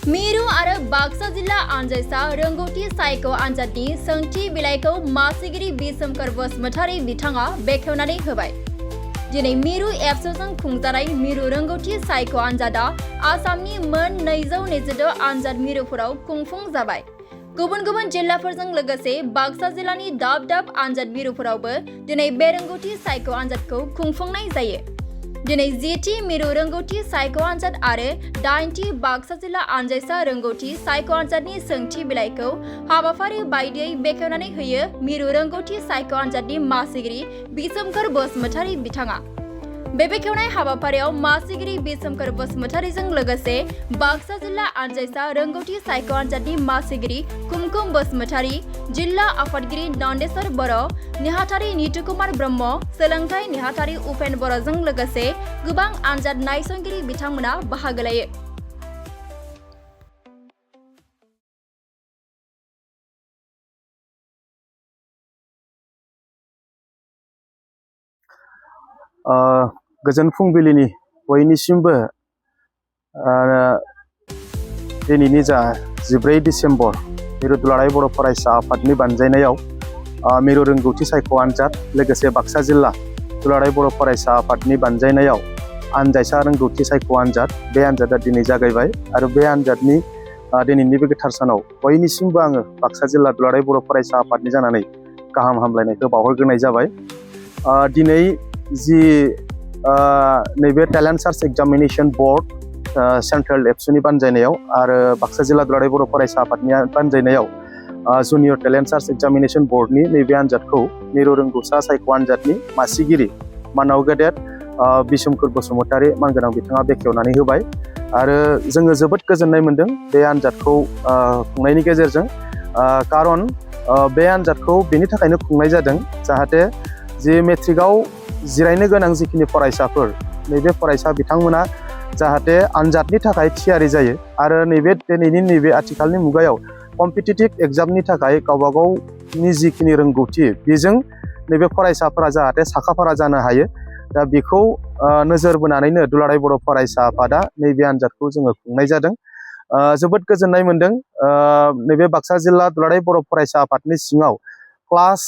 मिरु आरो बाक्सा जिल्ला आनजायसा रोंगौथि सायख' आनजादनि सोंथि बिलाइखौ मासिगिरि बिसोमखोर बसुमतारी बिथाङा बेखेवनानै होबाय। दिनै मिरु एबसुजों खुंजानाय मिरु रोंगौथि सायख' आनजादा आसामनि मोन 226 आनजाद मिरुफोराव खुंफुं जाबाय। गुबुन गुबुन जिल्लाफोरजों लोगोसे बाक्सा जिल्लानि दाब दाब आनजाद मिरुफोरावबो दिनै बे रोंगौथि सायख' आनजादखौ खुंफुंनाय जायो। दिनै 10थि मिरु रोंगौथि सायख' आनजाद आरो 8थि बाक्सा जिल्ला आनजायसा रोंगौथि सायख' आनजादनि सोंथि बिलाइखौ हाबाफारि बायदियै बेखेवनानै होयो मिरु रोंगौथि सायख' आनजादनि मासिगिरि बिसोमखोर बसुमतारी बिथाङा। बे बेखेवनाय हाबाफारियाव मासिगिरि बिसोमखोर बसुमतारीजों लोगोसे बाक्सा जिल्ला आनजायसा रोंगौथि सायख' आनजादनि मासिगिरि कुमकुम बसुमतारी, जिल्ला आफादगिरि नन्देश्वर बर', नेहाथारि नितुकुमार ब्रह्म, सोलोंथाइ नेहाथारि उपेन बर'जों लोगोसे गोबां आनजाद नायसंगिरि बिथांमोना बाहागो लायो। गोजोन फुंबिलिनि बयनिसिमबो दिनैनि जा 14 डिसेम्बर मिरु दुलाराय बर' फरायसा आफादनि बानजायनायाव मिरु रोंगौथि सायख' आनजाद लोगोसे बाक्सा जिल्ला दुलाराय बर' फरायसा आफादनि बानजायनायाव आनजायसा रोंगौथि सायख' आनजाद बे आनजादा दिनै जागायबाय आरो बे आनजादनि दिनैनि बे गोथार सानाव बयनिसिमबो आङो बाक्सा जिल्ला दुलाराय बर' फरायसा आफादनि जानानै गाहाम हामलायनायखौ बावहरग्रोनाय जाबाय। दिनै जि नैबे talent search examination board central एबसुनि बानजायनायाव आरो बाक्सा जिल्ला दुलाराय बर' फरायसा आफादनि बानजायनायाव जुनियर टेलेन्ट सार्च एग्जामिनेशन बोर्डनि नैबे आनजादखौ मिरु रोंगौसा सायख' आनजादनि मासिगिरि मानाव गेदेर बिसोमखोर बसुमतारी मानगोनां बिथाङा बेखेवनानै होबाय आरो जोङो जोबोद गोजोननाय मोन्दों बे आनजादखौ खुंनायनि गेजेरजों। खारन बे आनजादखौ बेनि थाखायनो खुंनाय जादों जाहाथे जि मेट्रिकआव जिरायनो गोनां जिखिनि फरायसाफोर नैबे फरायसा बिथांमोना जाहाथे आनजादनि थाखाय थियारि जायो आरो नैबे दिनैनि नैबे आथिखालनि मुगायाव कम्पिटिटिभ एग्जामनि थाखाय गावबा गावनि जिखिनि रोंगौथि बेजों नैबे फरायसाफोरा जाहाथे साखाफारा जानो हायो। दा बेखौ नोजोर बोनानैनो दुलाराय बर' फरायसा आफादा नैबे आनजादखौ जोङो खुंनाय जादों। जोबोद गोजोननाय मोन्दों। नैबे बाक्सा जिल्ला दुलाराय बर' फरायसा आफादनि सिङाव क्लास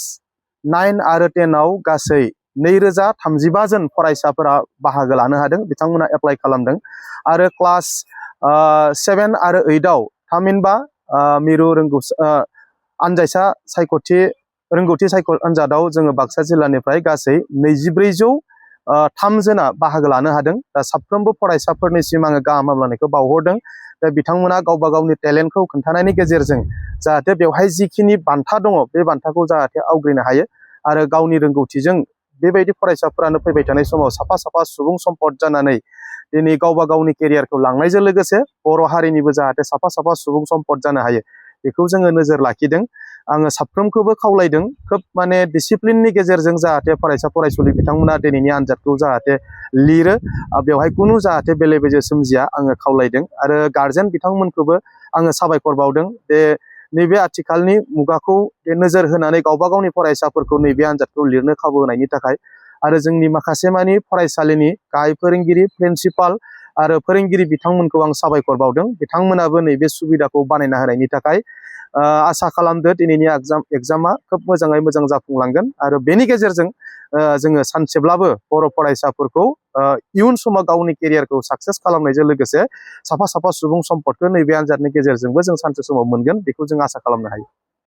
9 आरो 10आव गासै 2035 जन फरायसाफोरा बाहागो लानो हादों, बिथांमोना एप्लाइ खालामदों आरो क्लास 7 आरो 8आव थामहिनबा मिरु आनजायसा रोंगौथि सायख' आनजादाव जोङो बाक्सा जिल्लानिफ्राय गासै 2403 जना बाहागो लानो हादों। दा साफ्रोमबो फरायसाफोरनिसिम आङो गाहाम हामलायनायखौ बावहरदों। दा बिथांमोना गावबा गावनि टेलेन्टखौ खोन्थानायनि गेजेरजों जाहाथे बेवहाय जिखिनि बान्था दङ बे बान्थाखौ जाहाथे आवग्रिनो हायो आरो गावनि रोंगौथिजों बेबायदि फरायसाफोरानो फैबाय थानाय समाव साफा साफा सुबुं सम्पद जानानै दिनै गावबा गावनि केरियारखौ लांनायजों लोगोसे बर' हारिनिबो जाहाथे साफा साफा सुबुं सम्पद जानो हायो बेखौ जोङो नोजोर लाखिदों। आङो साफ्रोमखौबो खावलायदों खोब माने डिसिप्लिननि गेजेरजों जाहाथे फरायसा फरायसुलि बिथांमोना दिनैनि आनजादखौ जाहाथे लिरो, बेवहाय खुनु जाहाथे बेले बेजे सोमजिया आङो खावलायदों आरो गार्जेन बिथांमोनखौबो आङो साबायखर बावदों जे नैबे आथिखालनि मुगाखौ नोजोर होनानै गावबा गावनि फरायसाफोरखौ नैबे आनजादखौ लिरनो खाबु होनायनि थाखाय आरो जोंनि माखासे मानि फरायसालिनि गाहाय फोरोंगिरि, प्रिन्सिपाल आरो फोरोंगिरि बिथांमोनखौ आं साबायखर बावदों। बिथांमोनाबो नैबे सुबिदाखौ बानायना होनायनि थाखाय आसा खालामदो दिनैनि एग्जामा खोब मोजाङै मोजां जाफुंलांगोन आरो बेनि गेजेरजों जोङो सानसेब्लाबो बर' फरायसाफोरखौ इयुन समाव गावनि केरियारखौ साक्सेस खालामनायजों लोगोसे साफा साफा सुबुं सम्पदखौ नैबे आनजादनि गेजेरजोंबो जों सानसे समाव मोनगोन बेखौ जों आसा खालामनो हायो।